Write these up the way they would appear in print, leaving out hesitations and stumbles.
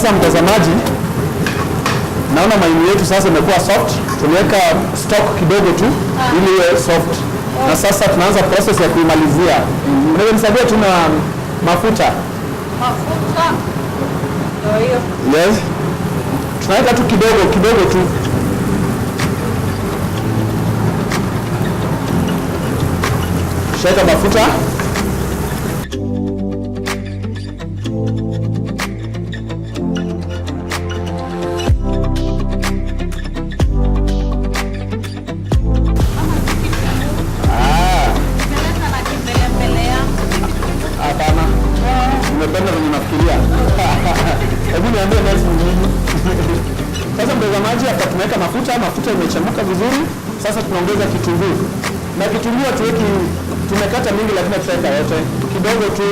Sasa mtazamaji, naona maini yetu sasa imekuwa soft. Tuliweka stock kidogo tu ili iwe soft, na sasa tunaanza process ya kuimalizia. Unaweza nisaidia tu na mafuta? Mafuta ndio hiyo. Yes. Tunaweka tu kidogo kidogo tu. Shaweka mafuta. Ah, Nimeleta na kimbelembele yangu. hapana. Nimependa venye nafikiria. Hebu niambie next ni nini? Sasa mtazamaji, hapa tumeweka mafuta, mafuta imechemka vizuri. Sasa tunaongeza kitunguu. Na kitunguu hatuweki, tumekata mingi lakini hatutaweka yote. Kidogo tu.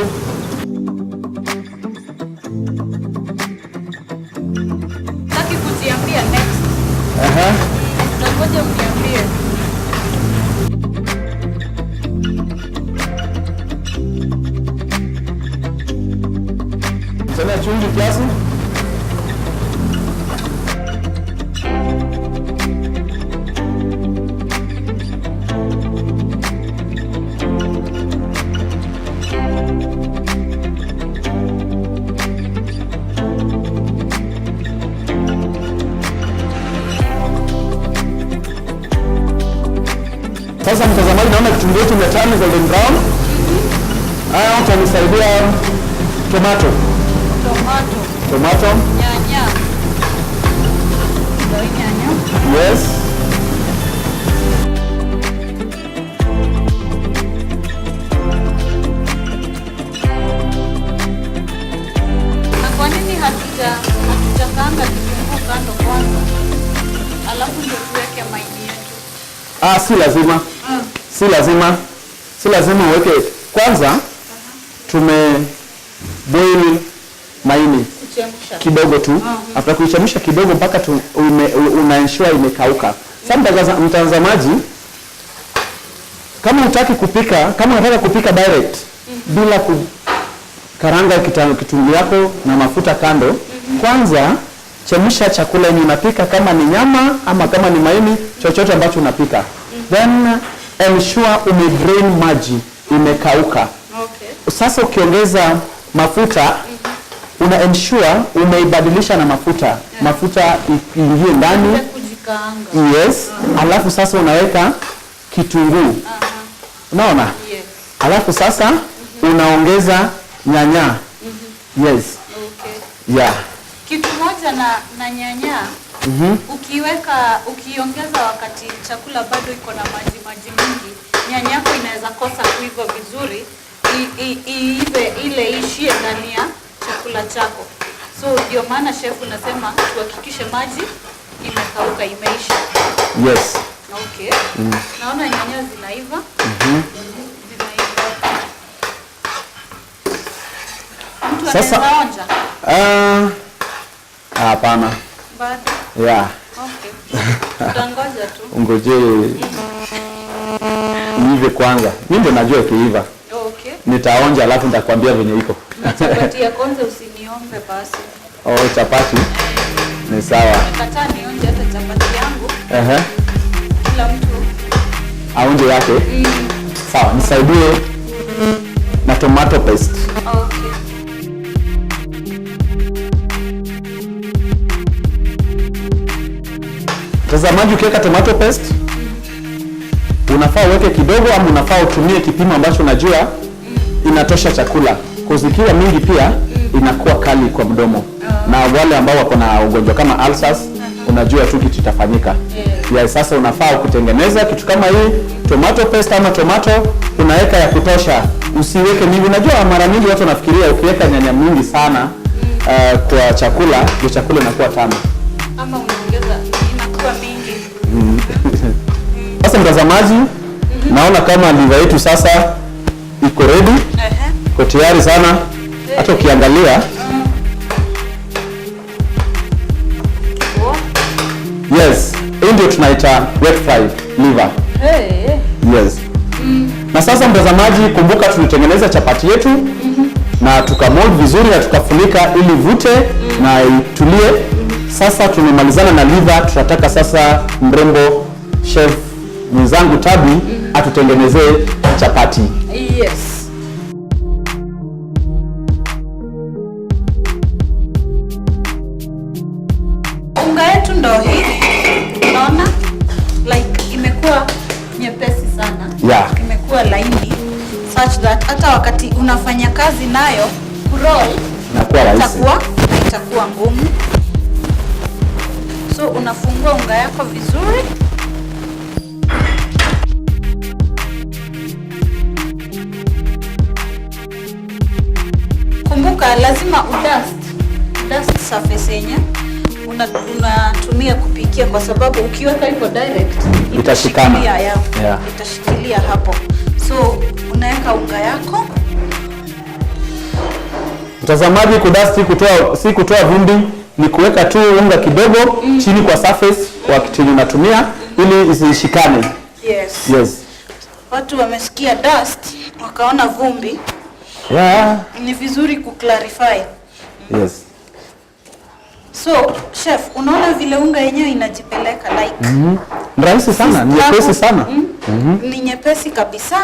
Sitaki kujiambia next. Aha. Ngoja uniambie. Tena chumvi kiasi. Sasa mtazamaji, naona kitunguu yetu imeturn golden brown. Haya, utanisaidia tomato. Tomato, Tomato. nyanya. Ndio hii nyanya. Yes. Na kwa nini hatujakaanga kitunguu kando kwanza? Alafu ndio tuweke maini yetu. Ah, si lazima. Si lazima. Si lazima uweke kwanza. Tume boil maini Kuchemsha. kidogo tu. After kuichemsha kidogo mpaka una ensure imekauka. Sasa mtazamaji, kama hutaki kupika, kama unataka kupika direct bila kukaranga kitunguu yako na mafuta kando, kwanza chemsha chakula yenye unapika, kama ni nyama ama kama ni maini, chochote ambacho unapika. Then ensure ume drain maji, imekauka. Okay. Sasa ukiongeza mafuta una ensure umeibadilisha na mafuta, mafuta iingie ndani. Ile kujikaanga. Yes. Alafu sasa unaweka kitunguu, unaona? Yes. Alafu sasa unaongeza nyanya. Yes. Okay. Yeah. Kitu moja na nyanya, ukiweka ukiongeza wakati chakula bado iko na maji maji mingi, nyanya yako inaweza kosa kuiva vizuri, iive ile ishie ndani ya chakula chako. So ndio maana chef unasema tuhakikishe maji imekauka, imeisha. Yes. Okay. Naona nyanya zinaiva. Zinaiva. Mtu anaweza onja? Ah, hapana. Bado. Yeah. Okay. Tutangoja tu. Ungojee iive kwanza. Mimi ndio najua ikiiva. Okay. Nitaonja alafu nitakwambia venye iko. Na chapati ya kwanza usiniombe basi. Oh, chapati. Ni sawa. Nakataa nionje hata chapati yangu. Kila mtu Aonje yake. Sawa, nisaidie na tomato paste. Okay. Mtazamaji, ukiweka tomato paste unafaa uweke kidogo ama unafaa utumie kipimo ambacho unajua inatosha chakula. Kwa ikiwa mingi pia inakuwa kali kwa mdomo. Na wale ambao wako na ugonjwa kama ulcers, unajua tu kitu itafanyika. Yeah, sasa unafaa kutengeneza kitu kama hii tomato paste ama tomato unaweka ya kutosha, usiweke mingi. Unajua mara nyingi watu wanafikiria ukiweka nyanya mingi sana kwa chakula, ndio chakula inakuwa tamu. Ama unaongeza inakuwa mingi. Sasa mtazamaji, naona kama liver yetu sasa iko ready, iko tayari sana. Hata ukiangalia, yes, hii ndio tunaita wet fry liver. Hey. Yes. Na sasa mtazamaji, kumbuka tulitengeneza chapati yetu na tukamold vizuri na tukafunika ili vute. na itulie. Sasa tumemalizana na liver, tunataka sasa mrembo chef mwenzangu Tabi atutengenezee chapati. Yes. Unga yetu ndo hii. Unaona? Like imekuwa nyepesi sana. Imekuwa laini such that hata wakati unafanya kazi nayo kuroll Inakuwa rahisi. Itakuwa ngumu. So unafungua unga yako vizuri. Kumbuka lazima udust surface yenye unatumia kupikia, kwa sababu ukiweka hivyo direct Itashikana. itashikilia, yeah. Itashikilia hapo. So unaweka unga yako. Mtazamaji, kudust si kutoa vumbi, ni kuweka tu unga kidogo chini kwa surface kwa kitu yenye unatumia ili isishikane. Yes. Yes. Watu wamesikia dust wakaona vumbi. Ni vizuri kuclarify. Yes. So chef, unaona vile unga yenyewe inajipeleka like Ni rahisi sana, ni nyepesi sana. Ni nyepesi kabisa.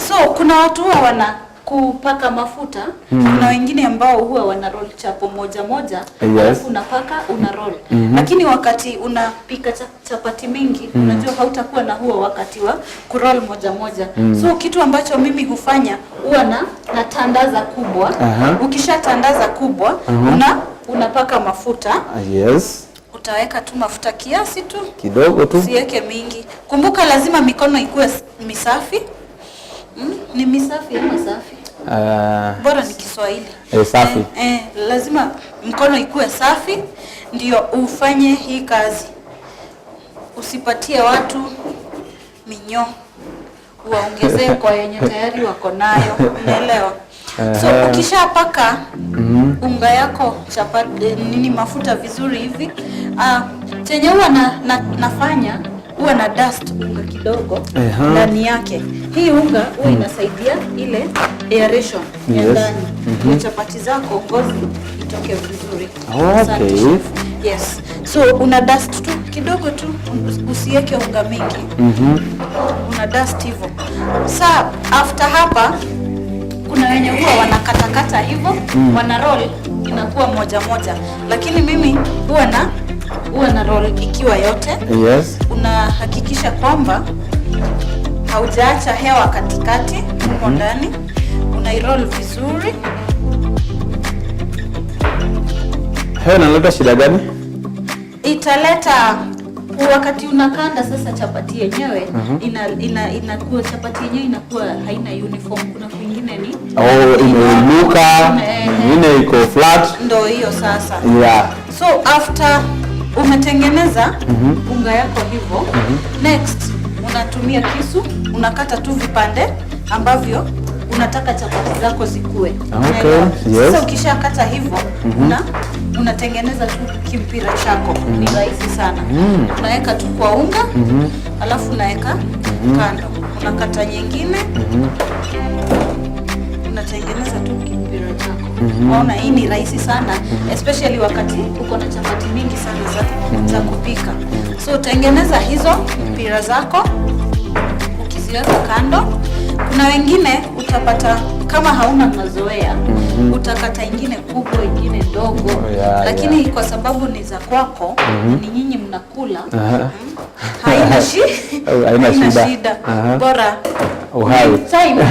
So kuna watu huwa wana kupaka mafuta, kuna wengine ambao huwa wana roll chapo moja moja, alafu unapaka una roll. Lakini wakati unapika chapati mingi, unajua hautakuwa na huo wakati wa kuroll moja moja. So kitu ambacho mimi hufanya huwa na natandaza kubwa. Ukishatandaza kubwa, unapaka mafuta. Yes. Utaweka tu mafuta kiasi tu. Kidogo tu. Usiweke mingi. Kumbuka lazima mikono ikuwe misafi. Ni misafi ama safi? Bora ni Kiswahili. Safi. Lazima mkono ikuwe safi ndio ufanye hii kazi. Usipatie watu minyoo, uwaongezee kwa yenye tayari wako nayo, unaelewa? So ukishapaka unga yako chapati, nini mafuta vizuri hivi, chenye huwa nafanya huwa na dust unga kidogo ndani yake. Hii unga huwa inasaidia ile aeration ya ndani. Kwa chapati zako ngozi itoke vizuri. Asante, chef. Yes. So una dust tu kidogo tu, usiweke unga mingi. Una dust hivyo. Sa after hapa kuna wenye huwa wanakatakata hivyo, wana roll inakuwa moja moja. Lakini mimi huwa na roll ikiwa yote. Unahakikisha kwamba haujaacha hewa katikati huko ndani. Unairoll vizuri. Hewa inaleta shida gani? Italeta wakati unakanda sasa chapati yenyewe, inakuwa chapati yenyewe inakuwa haina uniform. Kuna kwingine ni Oh, imeinuka, nyingine iko flat. Ndio hiyo sasa. So after umetengeneza unga yako hivyo, next unatumia kisu, unakata tu vipande ambavyo unataka chapati zako zikue. Unaelewa? Sasa ukishakata hivyo, unatengeneza tu kimpira chako. Ni rahisi sana. Unaweka tu kwa unga, alafu unaweka kando. Unakata nyingine. Unatengeneza tu kimpira chako. Unaona hii ni rahisi sana, especially wakati uko na chapati mingi sana za kupika. So tengeneza hizo mpira zako ukiziweka kando. Kuna wengine utapata kama hauna mazoea, utakata ingine kubwa, ingine ndogo. Lakini kwa sababu ni za kwako, ni nyinyi mnakula, haina Haina shida. shida. Bora Uhai. with time,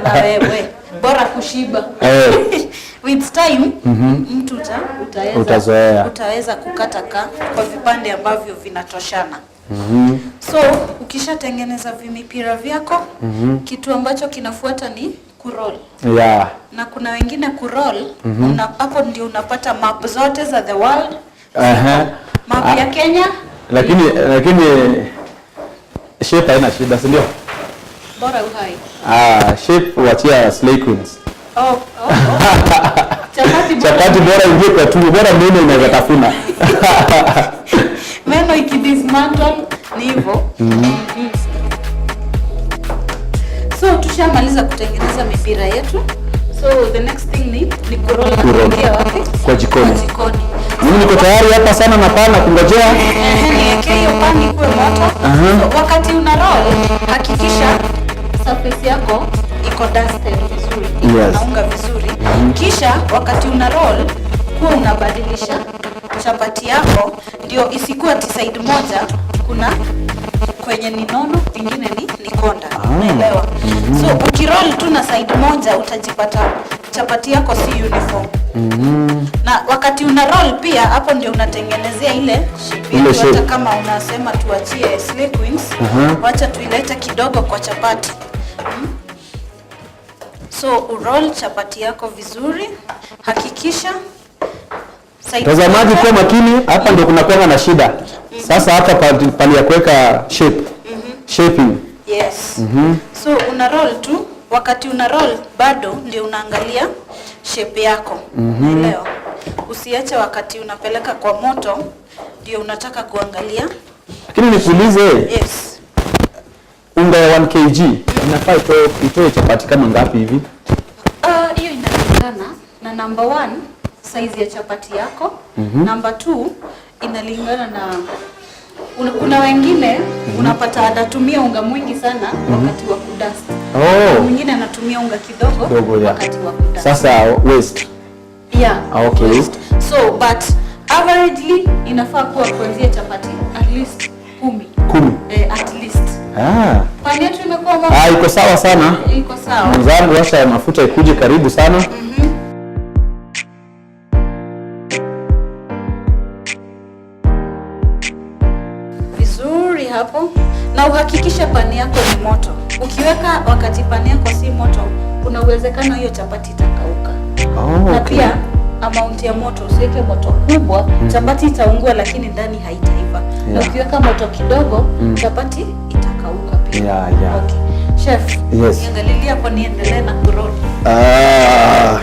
na wewe. Bora kushiba. With time, mtu Utazoea. utaweza kukata kwa vipande ambavyo vinatoshana. So ukishatengeneza vimipira vyako, kitu ambacho kinafuata ni kuroll. Na kuna wengine kuroll, hapo ndio unapata map zote za the world. Map ya Kenya. Lakini shape haina shida, si ndio? Bora uhai. Shape wachia Slay Queens. Oh, oh, oh. Chapati bora. Chapati bora ingie kwa tumbo, bora meno inaweza tafuna. Meno ikidismantle ni hivyo. So tushamaliza kutengeneza mipira yetu. So the next thing ni kuroll na Kuroll. kuingia wapi? Kwa jikoni. Kwa jikoni. Mimi niko tayari hapa sana na pana kungojea. Ehe, niweke hiyo pani ikuwe moto. Aha. So, wakati una roll hakikisha surface yako iko dusted vizuri, iko Yes. na unga vizuri. Kisha wakati una roll kuwa unabadilisha chapati yako ndio isikuwe ati side moja kuna kwenye ni nono ingine ni konda. Unaelewa? So ukiroll tu na side moja utajipata chapati yako si uniform. Na wakati una roll pia hapo ndio unatengenezea ile shape Ile yetu, hata shape. kama unasema tuachie snake wings, wacha tuilete kidogo kwa chapati. So uroll chapati yako vizuri, hakikisha side Mtazamaji zote- kuwa makini, hapa ndio kuna kuwa na shida. Sasa hapa pali ya kuweka shape. Shaping. Yes. So una roll tu, wakati una roll bado ndio unaangalia shape yako. Unaelewa? Usiache wakati unapeleka kwa moto ndio unataka kuangalia. Lakini nikuulize, Yes. unga ya 1 kg inafaa itoe chapati kama ngapi hivi? Hiyo inalingana na number one, size ya chapati yako. Number two, inalingana na kuna wengine unapata anatumia unga mwingi sana wakati wa kudust. Oh. Mwingine anatumia unga kidogo Kidogo, yeah. wakati wa kudust. Sasa waste. Yeah. Ah, okay. So but averagely inafaa kuwa kuanzia chapati at least 10. 10. At least. Ah. Pani yetu imekuwa moto. Ah, iko sawa sana. Iko sawa. Mwenzangu, washa ya mafuta ikuje karibu sana. Vizuri hapo, na uhakikishe pani yako ni moto. Ukiweka wakati pani yako si moto, kuna uwezekano hiyo chapati itakauka. Oh, Na okay. pia amount ya moto, usiweke moto kubwa, chapati itaungua lakini ndani haitaiva. Na ukiweka moto kidogo, chapati itakauka pia. Yeah. Okay. Chef, Yes. niangalilie hapo niendelee na kuroll. Ah.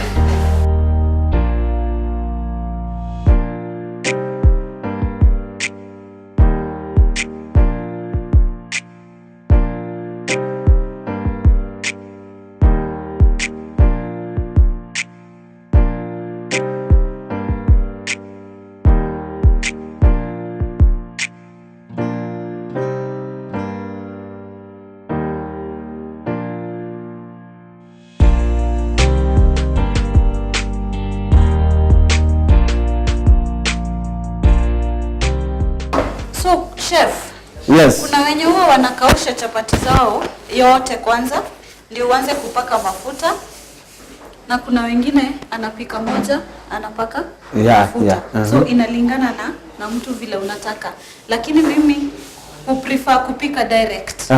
So, chef, Yes. kuna wenye huwa wanakausha chapati zao yote kwanza ndio uanze kupaka mafuta, na kuna wengine anapika moja anapaka mafuta. So inalingana na mtu vile unataka, lakini mimi huprefer kupika direct.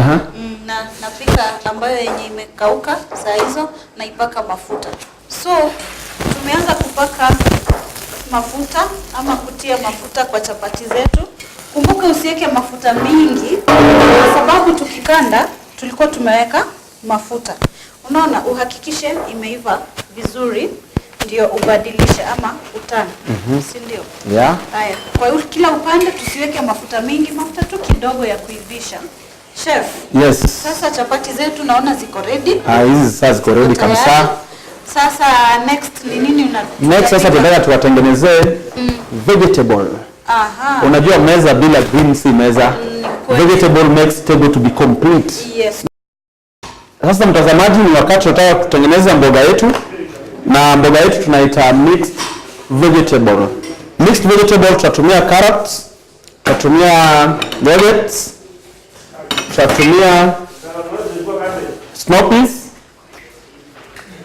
Na napika ambayo yenye imekauka saa hizo naipaka mafuta. So tumeanza kupaka mafuta ama kutia mafuta kwa chapati zetu. Kumbuka usiweke mafuta mingi kwa sababu tukikanda tulikuwa tumeweka mafuta. Unaona, uhakikishe imeiva vizuri ndio ubadilishe ama utani. Si ndio? Yeah. Haya, kwa kila upande tusiweke mafuta mingi, mafuta tu kidogo ya kuivisha. Chef, Yes. sasa chapati zetu naona ziko ready. Ah, hizi sasa ziko ready Tayari. kabisa. Sasa next ni nini una Next sasa tunataka tuwatengenezee vegetable. Aha. Unajua meza bila green si meza. Ni kweli. Vegetable makes table to be complete. Yes. Sasa mtazamaji, ni wakati tunataka kutengeneza mboga yetu, na mboga yetu tunaita mixed vegetable. Mixed vegetable tutatumia carrots, tutatumia carrots, tutatumia snow peas,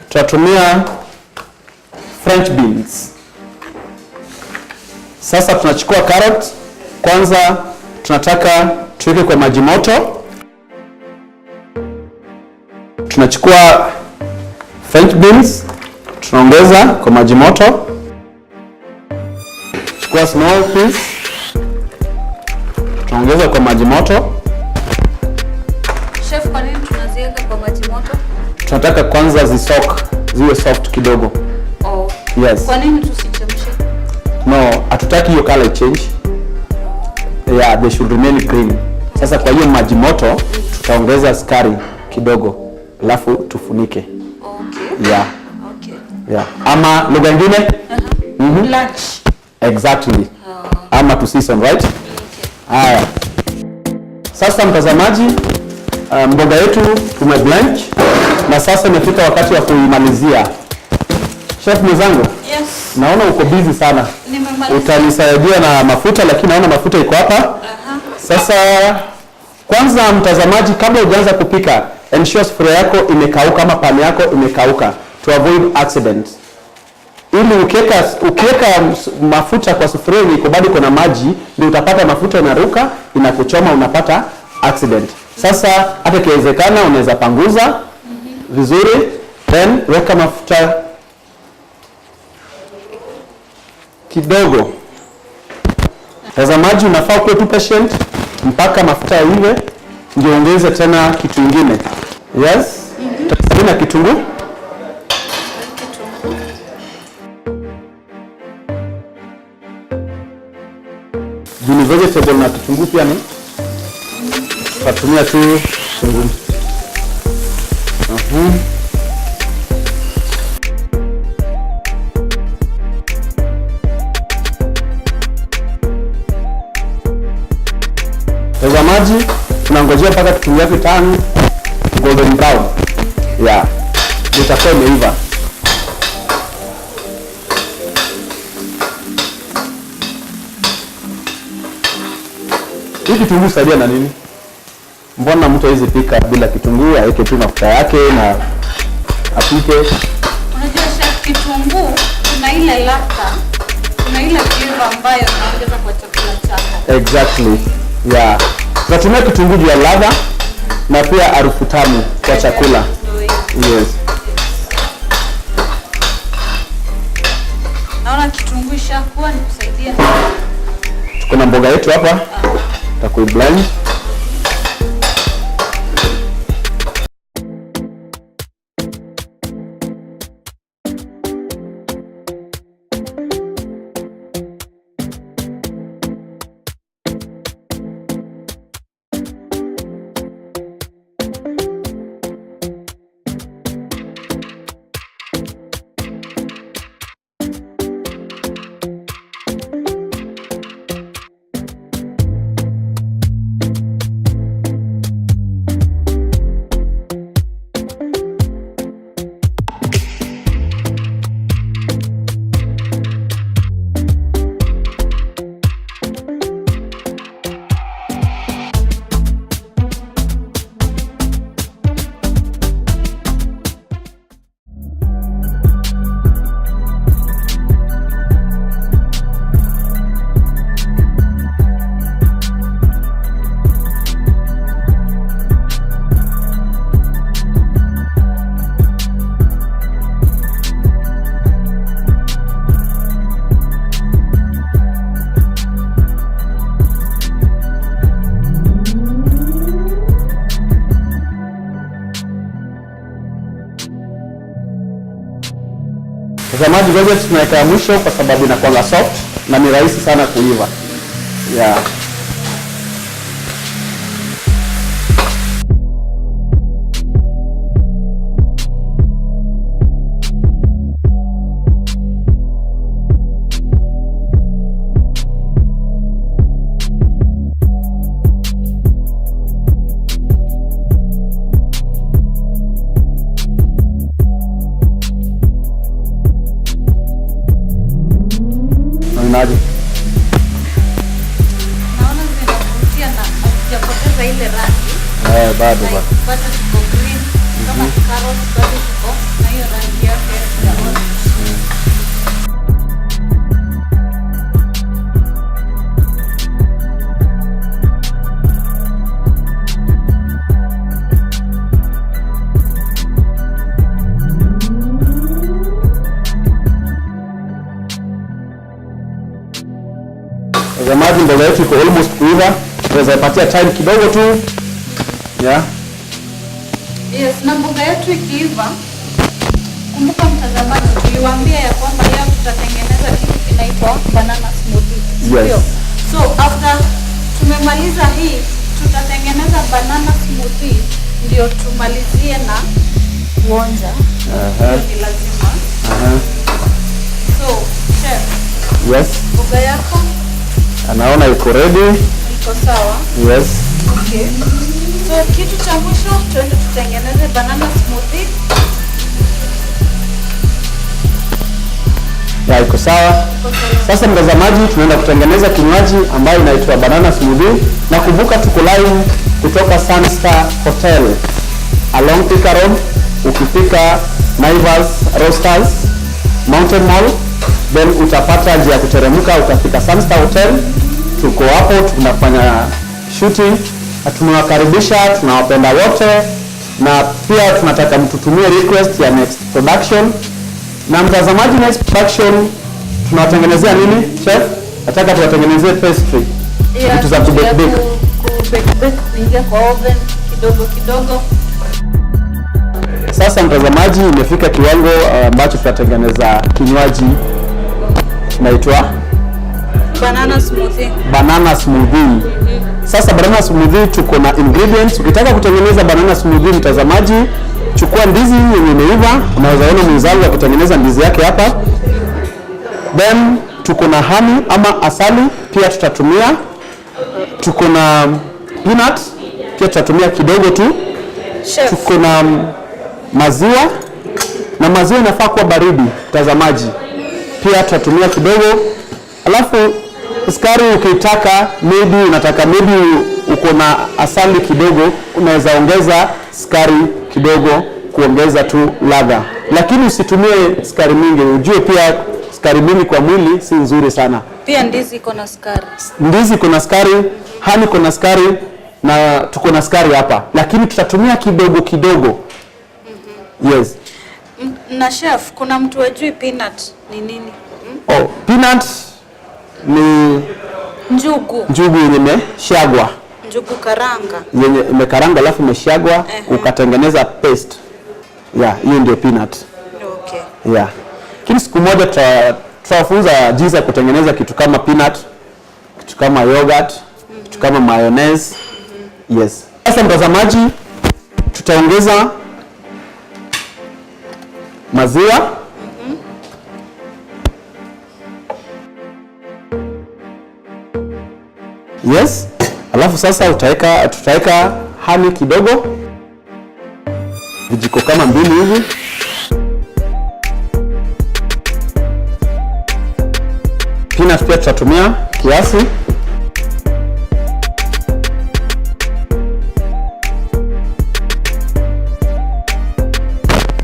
tutatumia French beans. Sasa tunachukua carrot kwanza, tunataka tuweke kwa maji moto. Tunachukua French beans tunaongeza kwa maji moto. Chukua snow peas tunaongeza kwa maji moto. Chef, kwa nini tunaziweka kwa maji moto? Tunataka kwanza zisoak, ziwe soft kidogo. Oh. Yes. Kwa nini tusichemshe? No, hatutaki hiyo color change. Yeah, they should remain green. Sasa kwa hiyo maji moto tutaongeza sukari kidogo, alafu tufunike. Okay. Yeah. Okay. Yeah. Ama lugha nyingine? Blanch. Exactly. Ama to season, right? Haya. Sasa mtazamaji, mboga yetu tume blanch na sasa imefika wakati wa kuimalizia. Chef mwenzangu, Yes. naona uko busy sana. Nimemaliza. Utanisaidia na mafuta, lakini naona mafuta iko hapa. Sasa kwanza, mtazamaji, kabla hujaanza kupika, ensure sufuria yako imekauka ama pan yako imekauka to avoid accident. Ili ukiweka mafuta kwa sufuria yenye iko bado iko na maji, ndio utapata mafuta inaruka, inakuchoma, unapata accident. Sasa hata ikiwezekana unaweza panguza vizuri, then weka mafuta kidogo. Mtazamaji, unafaa kuwa tu patient mpaka mafuta yaive ndio ongeze tena kitu ingine. Yes? Mm-hmm. Na kitunguu. Kitunguu. Juu ni vegetable na kitunguu pia ni tutatumia tu kitunguu. Mtazamaji, tunangojea mpaka kitunguu yake turn golden brown. Yeah. Itakuwa imeiva. Hii kitunguu saidia na nini? Mbona mtu hawezi pika bila kitunguu, aweke tu mafuta yake na apike? Unajua chef, kitunguu kuna ile ladha, kuna ile flavor ambayo unaongeza kwa chakula chako. Exactly. Yeah. Tunatumia kitunguu juu ya ladha na pia harufu tamu kwa chakula. Ndio hiyo. Yes. Naona kitunguu ishakuwa, nikusaidia. Tuko na mboga yetu hapa. Tutakuiblend. Mtazamaji, gojet tunaweka ya mwisho kwa sababu inakuwa soft na ni rahisi sana kuiva. Yeah. Unaonaje? Naona zinavutia na hazijapoteza ile rangi. Eh, bado Like, bado. bado ziko green kama carrots, bado ziko na hiyo rangi yake ya orange. Mtazamaji, mboga yetu iko almost kuiva. Tunaweza ipatia time kidogo tu. Yeah. Yes, na mboga yetu ikiiva, kumbuka mtazamaji, tuliwaambia ya kwamba leo tutatengeneza kitu kinaitwa banana smoothie. Yes. Sio? So after tumemaliza hii, tutatengeneza banana smoothie ndio tumalizie na kuonja. Hiyo ni lazima. Aha. So, chef, Yes, mboga yako anaona iko ready. Iko sawa. Yes. Okay. So kitu cha mwisho tuende tutengeneze banana smoothie. Ya, iko sawa. Iko sawa. Sasa mtazamaji, tunaenda kutengeneza kinywaji ambayo inaitwa banana smoothie, na kumbuka tuko live kutoka Sunstar Hotel along Thika Road. Ukifika Naivas Roasters Mountain Mall, then utapata njia ya kuteremka, utafika Sunstar Hotel. Tuko hapo tunafanya shooting na tumewakaribisha, tunawapenda wote, na pia tunataka mtutumie request ya next production. Na mtazamaji, next production tunawatengenezea nini chef? Nataka tuwatengenezee pastry, Yeah, vitu za kitu ya kubake bake. kubake bake, kuingia kwa oven kidogo kidogo. Sasa mtazamaji, imefika kiwango ambacho tutatengeneza kinywaji inaitwa Banana smoothie. Banana smoothie. Sasa banana smoothie tuko na ingredients. Ukitaka kutengeneza banana smoothie, mtazamaji, chukua ndizi yenye imeiva. Unaweza ona mwenzangu akitengeneza ndizi yake hapa. Then tuko na honey ama asali pia tutatumia. Tuko na peanut pia tutatumia kidogo tu. Chef, Tuko na maziwa, na maziwa inafaa kuwa baridi, mtazamaji, pia tutatumia kidogo. Alafu sukari ukitaka, maybe unataka, maybe uko na asali kidogo, unaweza ongeza sukari kidogo kuongeza tu ladha, lakini usitumie sukari mingi. Ujue pia sukari mingi kwa mwili si nzuri sana. Pia ndizi iko na sukari. Ndizi kuna sukari, honey kuna sukari na tuko na sukari hapa, lakini tutatumia kidogo kidogo. Yes. Na chef, kuna mtu ajui peanut ni nini? Mm? Oh, peanut ni Njugu, njugu yenye imeshagwa, njugu karanga. Yenye imekarangwa alafu imeshagwa ukatengeneza paste. Yeah, hiyo ndio peanut. Yeah. Lakini siku moja tutawafunza jinsi ya kutengeneza kitu kama peanut, kitu kama yogurt, kitu kama mayonnaise. Yes. Sasa mtazamaji, tutaongeza maziwa. Yes. Alafu sasa tutaweka honey kidogo, vijiko kama 2 hivi. Peanut pia tutatumia kiasi.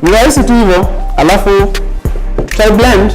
Ni rahisi tu hivyo, alafu tutai blend.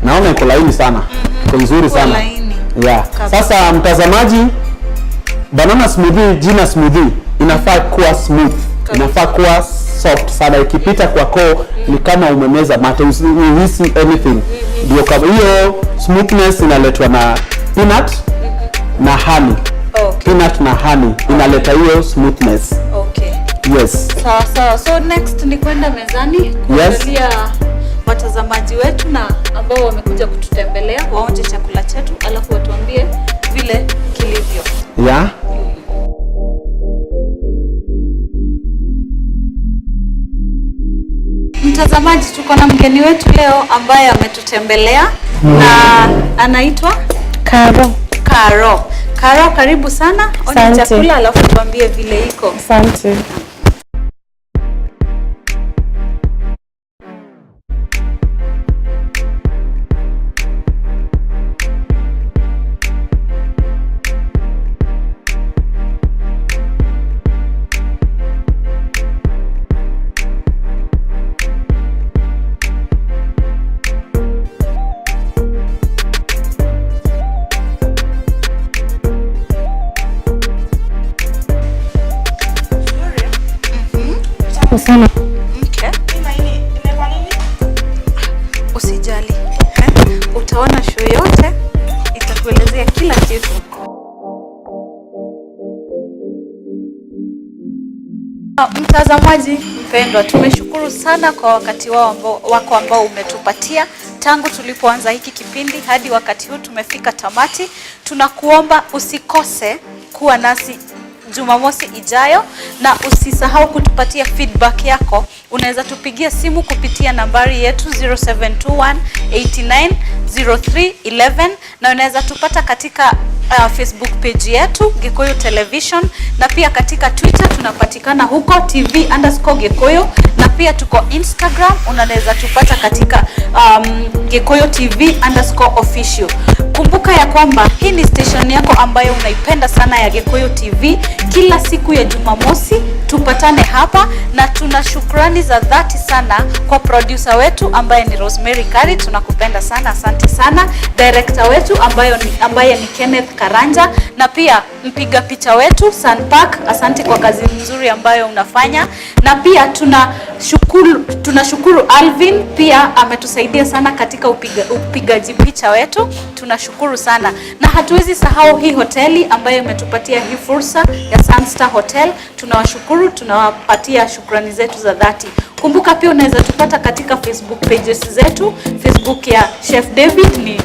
Naona iko laini sana, iko nzuri Iko sana. laini. Yeah. Kabisa. Sasa mtazamaji, banana smoothie, jina smoothie inafaa kuwa smooth, inafaa kuwa soft sana, ikipita kwa koo ni kama umemeza mate, uhisi anything. Ndio kama hiyo smoothness inaletwa na peanut na honey. Peanut na honey inaleta hiyo smoothness. Yes. Sawa sawa. So next ni kwenda mezani kuangalia watazamaji wetu na ambao wamekuja kututembelea waonje chakula chetu, alafu watuambie vile kilivyo. Yeah. Mtazamaji, tuko na mgeni wetu leo ambaye ametutembelea na anaitwa Karo. Karo. Karo, karibu sana. Onja Asante. chakula alafu tuambie vile iko. Asante. Sana. Okay. Usijali. Eh? Utaona show yote itakuelezea kila Mtazamaji mpendwa, tumeshukuru sana kwa wakati wako ambao umetupatia tangu tulipoanza hiki kipindi hadi wakati huu tumefika tamati. Tunakuomba usikose kuwa nasi Jumamosi ijayo na usisahau kutupatia feedback yako. Unaweza tupigia simu kupitia nambari yetu 0721 89 03 11 na unaweza tupata katika Facebook page yetu Gikuyu Television, na pia katika Twitter tunapatikana huko TV_Gikuyu, na pia tuko Instagram, unaweza tupata katika Gikuyu TV_official. Kumbuka ya kwamba hii ni station yako ambayo unaipenda sana ya Gikuyu TV. Kila siku ya Jumamosi tupatane hapa, na tuna shukrani za dhati sana kwa producer wetu ambaye ni Rosemary Kari, tunakupenda sana, asante sana. Director wetu ambaye ni Kenneth Karanja, na pia mpiga picha wetu San Park, asante kwa kazi nzuri ambayo unafanya, na pia tunashukuru Alvin, pia ametusaidia sana katika upigaji picha wetu, tunashukuru sana, na hatuwezi sahau hii hoteli ambayo imetupatia hii fursa ya Sunstar Hotel. Tunawashukuru, tunawapatia shukrani zetu za dhati. Kumbuka pia unaweza tupata katika Facebook pages zetu. Facebook ya Chef David ni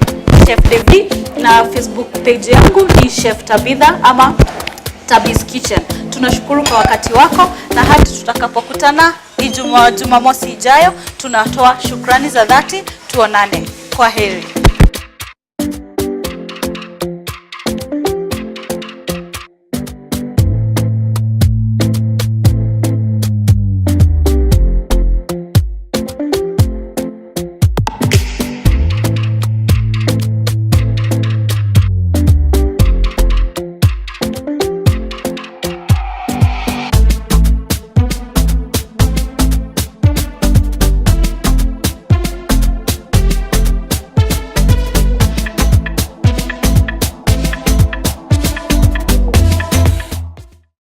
Chef David na Facebook page yangu ni Chef Tabitha ama Tabi's Kitchen. Tunashukuru kwa wakati wako na hadi tutakapokutana Ijumaa, Jumamosi ijayo, tunatoa shukrani za dhati. Tuonane, kwa heri.